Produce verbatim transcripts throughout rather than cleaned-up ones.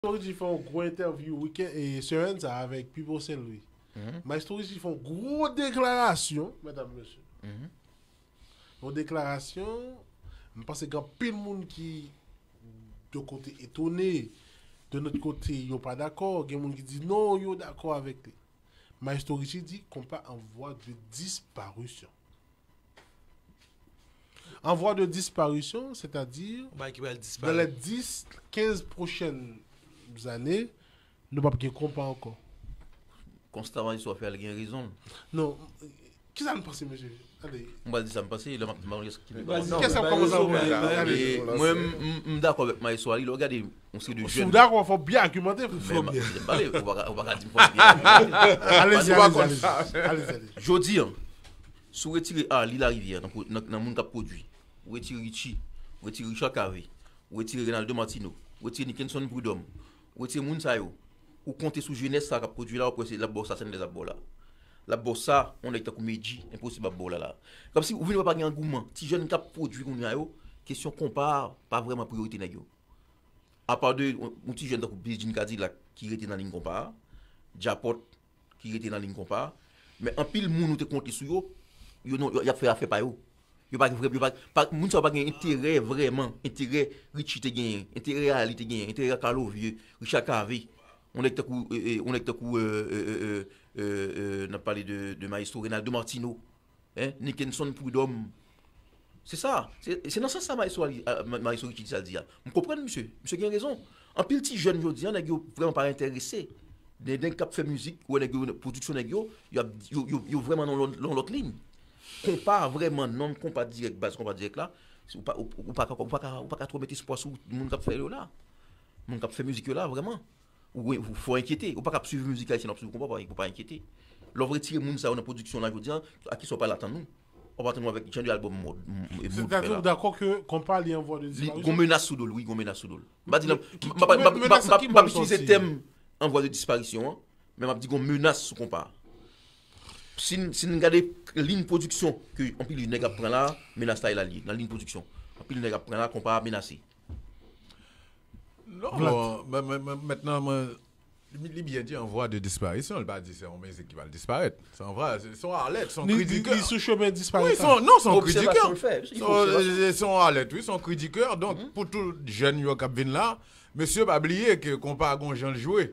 Maestro Richie fè yon gwo entèvyou wikenn e semèn sa avèk Pipo Saint Louis. Maestro Richie fè yon gwo deklarasyon, medam, mesye. Yon deklarasyon, m panse gen anpil moun ki de kote etone, de nòt kote yo pa dakò, gen moun ki di non, yo dakò avèk li. Maestro Richie di konpa an vwa de disparisyon. An vwa de disparisyon, sètadi Bagay ki pral dans les disparèt. dix, quinze prochaines années, nou p ap gen konpa ankò. Konsta Maestro fè a, li gen rezon. Non, kisa nou panse, mesye? Gade. Mwen pral di sa m panse, lè m ap di m pa konn kiyès ki Vas-y, Kèsa w kòmanse a voye la? E Gade. Mwen, m- m- m dakò avèk Maestro Ali, lè w gade yon seri de Si w jèn. dakò, fò byen agimente. Men m ap pale, ou pa ka- ou pa ka di m fò byen. Alezi, Ou pa alezi, konn alezi. Sa. Alezi, alezi. Jodi an, si w retire Arly Larivière nan, nan, nan moun k ap pwodui, ou retire Richie, ou retire Richard Cavé, ou retire Renaldo Martino, ou retire Nickenson Prud'homme, ou retire moun sa yo, ou konte sou jenès sa k ap pwodui la, ou prese l ap ba w sa Senders ap ba w la. L ap ba w sa, yon nèg tankou Medjy, Enposib ap ba w la la. Kòmsi ou vin wè pa gen angouman. Ti jèn k ap pwodui kounye a yo, kesyon konpa a pa vrèman priyorite nèg yo. Apa de yon, yon ti jèn tankou Bedjine Cadillac ki rete nan liy konpa a, Djapòt ki rete nan liy konpa a, men anpil moun ou te konte sou yo, yo non, y ap fè afè pa yo. Yo pa vre, yo pa, pa, moun sa yo pa gen enterè vrèman, enterè Richie te genyen, enterè Ali te genyen, enterè Carlo Vieux, Richard Cavé, yon nèg tankou, e, e, yon nèg tankou, e, e, e, e, e, e, n ap pale de, de Maestro Renaldo Martino, hein, Nickenson Prud'homme. Se sa, se se nan sans sa Maestro, Ali- a, Ma- Maestro Richie di sa l di a. M konprann misye, misye gen rezon. Anpil ti jèn jodi an, nèg yo vrèman pa enterese. Nèg nèg k ap fè mizik, ou wè nèg yo, pwodiksyon nèg yo, y ap, yo, yo, yo vrèman nan yon lòt liy. Konpa vrèman, non, konpa dirèk, baz konpa dirèk la, ou pa, ou, ou pa, ka- ou pa, ka- ou pa ka twò met espwa sou moun k ap fè yo la. Moun k ap fè mizik yo la, vrèman. Ou, ou fò enkyete. Ou pa ka ap swiv mizik ayisyen, w ap swiv konpa, ou pa enkyete. Lè w retire moun sa yo nan pwodiksyon la jodi an, a kisa w pral atann ou? W ap atann ou avèk jan de albòm Mòd, m- m- Mood fè Sètadi la. Ou dakò ke konpa li an vwa de Li gon disparisyon? Menas sou do l, wi, gon menas sou do l. M pa di nan, Ki- m pa- m pa- men- m pa- m menas pa- sa ki m pa pral itilize sòti? Tèm an vwa de disparisyon an, men m ap di gon menas sou konpa. Si n si n gade liy pwodiksyon ke anpil nèg ap pran la, menas la e la li ye, nan liy pwodiksyon. Anpil nèg ap pran la, konpa menase. Non, bon, men- men- men- mentnan, mwen, li li byen di an vwa de disparisyon, li pa di se yon mizik ki pral disparèt. Se an vwa, se se yon alèt, se yon Li kri di li- kè. li sou chemen Wi, disparèt se yon- non, se yon kri di Obsèvasyon kè. l fè. Se yon- se- se yon alèt, wi, se yon kri di kè. Donk, pou tout jèn yo k ap vin la, mesye, pa bliye ke konpa gon jan l jwe.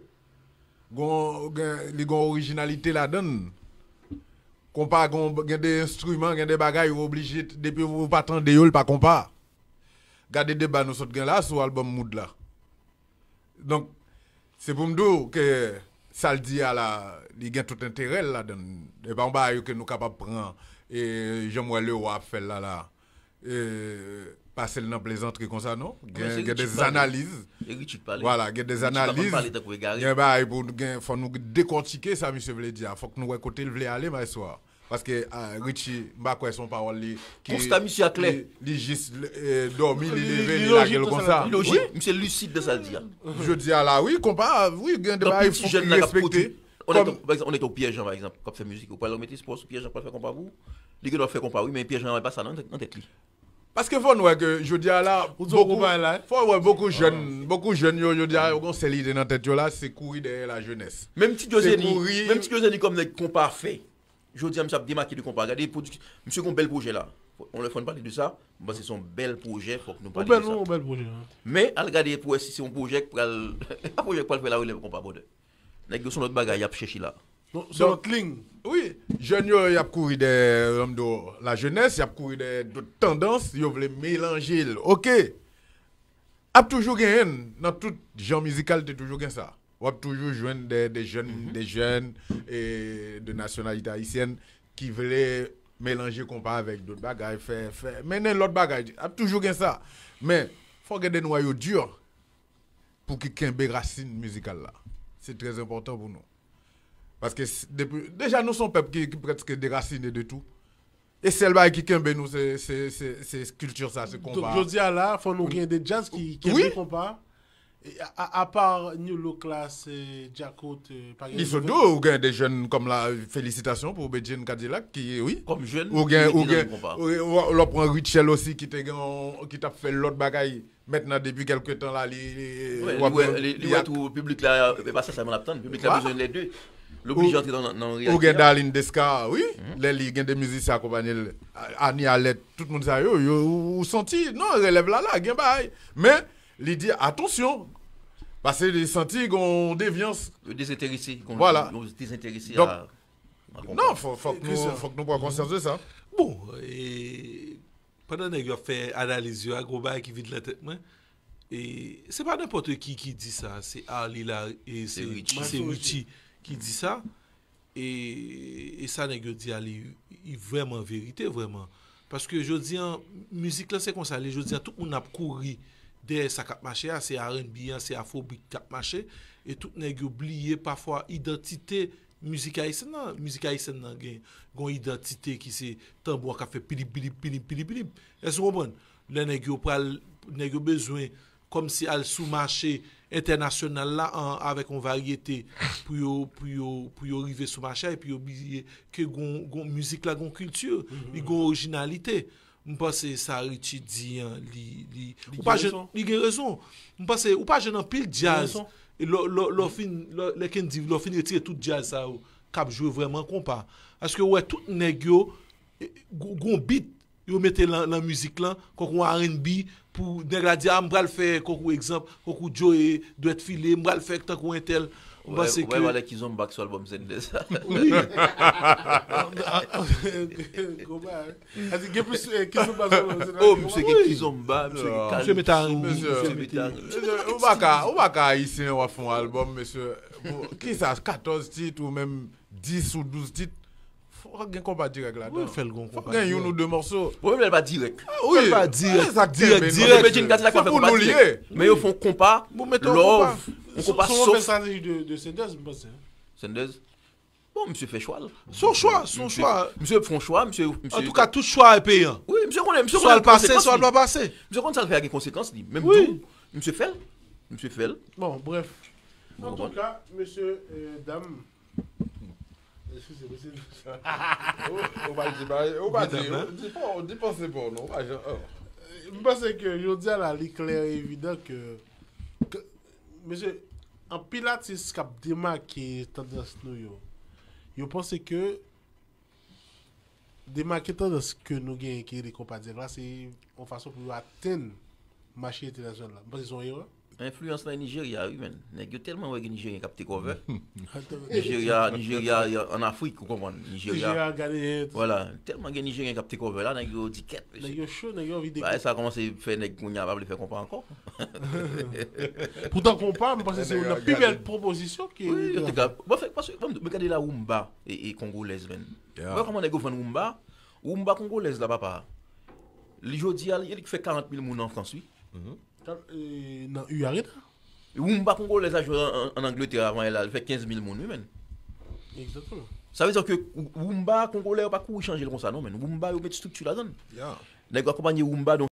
Gon, gen, li gon orijinalite ladan l. Konpa gon, gen de enstriman, gen de bagay, ou oblije, depi ou pa tande yo, l pa konpa. Gade deba nou sot gen la sou albòm Mood la. Donk, se pou m di w ke sa l di a la, li gen tout enterè l ladan l. E pa yon bagay ke nou kapab pran, e jan m wè Leroy ap fè l la la, e pase l nan plezantri konsa, non. Gen, gen de zanaliz. E Richie k pale. Vwala, gen de Richie pa konn zanaliz. Pale tankou egare. Gen bagay pou gen, fò nou dekòtike sa misye vle di a. Fòk nou wè kote l vle ale, Maestro. Paske ah, Richie, m pa kwè se yon pawòl li ki Konsta misye a klè. Li, li jis eh, dòmi, li Li- leve, li li lojik lage l nan sa konsa. l Li lojik, misye lisid nan sa l di a. Jodi a la, wi, konpa, wi, gen de Nan bagay piti fòk jèn ki nan k ap respekte. pwodui. On est Kòm pa egzanp, on est Pierre Jean, pa egzanp, k ap fè mizik. Ou pral mete espwa sou Pierre Jean, pral fè konpa pou ou. Li gen dwa fè konpa, wi, men Pierre Jean pa sa nan, nan tèt li. Paske fò n wè ke jodi a la, Ou di w konpa la, eh? Fò wè bokou jèn, bokou jèn yo, jodi a, yo gon sèl ide nan tèt yo la, se kouri dèyè lajenès. Menm Ti Djozeni, kouri- menm Ti Djozeni kòm nèg konpa fè. Jodi a, misye ap demake de konpa. Gade pwodiksyon, misye gon bèl pwojè la. On lè fò n pale de sa, m panse se yon bèl pwojè, fòk nou Ou pale bèl, de sa. Ou bèl pwojè, hein. Men, al gade pou wè si se yon pwojè k pral. A pwojè k pral fè la relèv konpa, brother. Nèg yo se yon lòt bagay, y ap chèche la. Non, se lòt liy. Wi, jèn yo, y ap kouri dèyè, jan m di w, lajenès, y ap kouri dèyè dòt tandans, yo vle melanje l. Oke. Ap toujou genyen l, nan tout jan mizikal, te toujou gen sa. W ap toujou jwenn de, de jèn, de jèn, e, de nasyonalite ayisyèn ki vle melanje konpa avèk dòt bagay, fè, fè, mennen lòt bagay. Ap toujou gen sa. Men, fò gen de nwayo di pou ki kenbe rasin mizikal la. Se trè enpòtan pou nou. Paske s- depi, deja nou se yon pèp ki, ki prèske derasine de tou. E sèl bagay ki kenbe nou se, se, se, se kilti sa, se Donk, konpa. Jodi a la, fò nou gen de djaz ki kenbe Wi. Konpa. E a, a, apa New Look la, se Djakout, euh, pa gen. Li sot dou, ou gen de jèn kòm la, felisitasyon pou Bedjine Cadillac ki, wi. Kòm jèn, ou gen, ou gen, ou, w ap pran Rutshelle osi ki te gen, ki t ap fè lòt bagay. Mentnan, depi kèlke tan la, li, li, w ap wè, li, li wè tou piblik la, e pa sa sèlman l ap tann. Piblik la bezwen lè de. Li oblije antre nan, nan yon reyalite. Ou gen Darline Desca, wi. Lè li gen de mizisyen akonpanye l, Annie Alerte, tout moun sa yo, yo, ou, ou santi, non, relèv la la, gen bagay. Men, li di, atansyon, paske li santi gon devyans. Yo dezenterese, gon, gon dezenterese a, a konpa. Non, fò, fòk nou, fòk nou pran konsyans de sa. Bon, e, pandan nèg yo ap fè analiz yo a, gon bagay ki vin nan tèt mwen. E se pa nenpòt ki ki di sa, se Arly la, e se, se Richie ki di sa. E, e sa nèg yo di a, li, li vrèman verite, vrèman. Paske jodi an, mizik lan se konsa, li jodi an, tout moun ap kouri dèyè sa k ap mache a, se R and B an, se afrobeat k ap mache, e tout nèg yo bliye pafwa idantite mizik ayisyèn nan. Mizik ayisyèn nan gen, gen yon idantite ki se tanbou an k ap fè pilip, pilip, pilip, pilip, pilip. Èske w konprann? Lè nèg yo pral, nèg yo bezwen kòmsi al sou mache entènasyonal la an, avèk yon varyete pou yo, pou yo, pou yo rive sou mache a, epi yo bliye ke gon, gon mizik la gon kilti, li gon orijinalite. M panse sa Richie di an, li, li, ou pa jwenn, li gen rezon. M panse ou pa jwenn anpil djaz. E lò, lò, lò fin, lò, lè Kendy, lò fin retire tout djaz sa yo k ap jwe vrèman konpa. Paske ou wè tout nèg yo, e, gon, gon beat, yo mete lan, lan mizik lan, konkou R and B, pou nèg la di, a, m pral fè, konkou egzanp, konkou Joe, dwèt file, m pral fè tankou entèl. M panse ke. Ou wè valè Kizomba ki sou albòm Senders sa. Wi. Konba, wi. Sa di, gen plis, eh, Kizomba sou albòm Senders. Oh, misye gen Kizomba, misye gen Calypso, misye mete R and B. Mesye, ou pa ka, ou pa ka ayisyen w ap fè yon albòm, mesye. Bon, kisa, katòz tit ou menm dis ou douz tit, fòk gen konpa dirèk ladan. Wi, fè l gon konpa dirèk. Fòk gen youn ou de mòso. Bon, menm lè l pa dirèk. Ah, wi. Fè l pa dirèk, dirèk, dirèk. Fò pou nou li ye. Men yo fè yon konpa love, yon konpa soft. Se yon move estrateji de, de Senders, m panse. Senders? Bon, misye fè chwa l. Se yon chwa, se yon chwa. Misye fè yon chwa, misye, misye. Antouka, tout chwa e peyan. Wi, misye konnen, misye konnen konsekans li. Swa l pase, swa l pa pase. Misye konn sa l fè a gen konsekans li. Menm tou, misye fè l. Misye fè l. Bon, brèf. Antouka, mesye, eh, dam, Eskize, mesye. Ou, ou pa di, ou pa di, di pa, di panse pa w non, ou pa jan, oh. M panse ke jodi a la, li klè e evidan ke, ke, mesye, anpil atis k ap demake tandans nou yo, yo panse ke demake tandans ke nou genyen ki rele konpa dirèk la, se yon fason pou yo atenn mache entènasyonal la. M panse se yon erè. Enfliyans lan e Nijerya, wi, men. Nèg yo tèlman wè gen Nijeryen k ap take over. Nijerya, Nijerya, an Afrik, ou konprann. Nijerya. Nijerya, Ghanéen, tout sa. Vwala, tèlman gen Nijeryen k ap take over la, nèg yo di kèt, mesye. Nèg yo cho, nèg yo anvi dekouvri. Bagay sa kòmanse fè nèg kounye a pa vle fè konpa ankò. Poutan konpa, m panse se youn nan pi bèl pwopozisyon ke. Wi, yo te ka. Bon, fè, paske, bon, men gade la rumba e, e kongolèz, men. Ou wè kòman nèg yo vann rumba? Rumba kongolèz la, papa. Li jodi a, li, li fè karant mil moun an Frans, wi. Nan U A Arena. Rumba kongolèz la jwe an, an, an Angletè avan yè la, li fè kenz mil moun, wi, men. Egzakteman. Sa vle di ke rumba kongolè yo pa kouri chanje l konsa, non, men. Rumba yo met estrikti ladan l. Nèg yo akonpanye rumba, donk,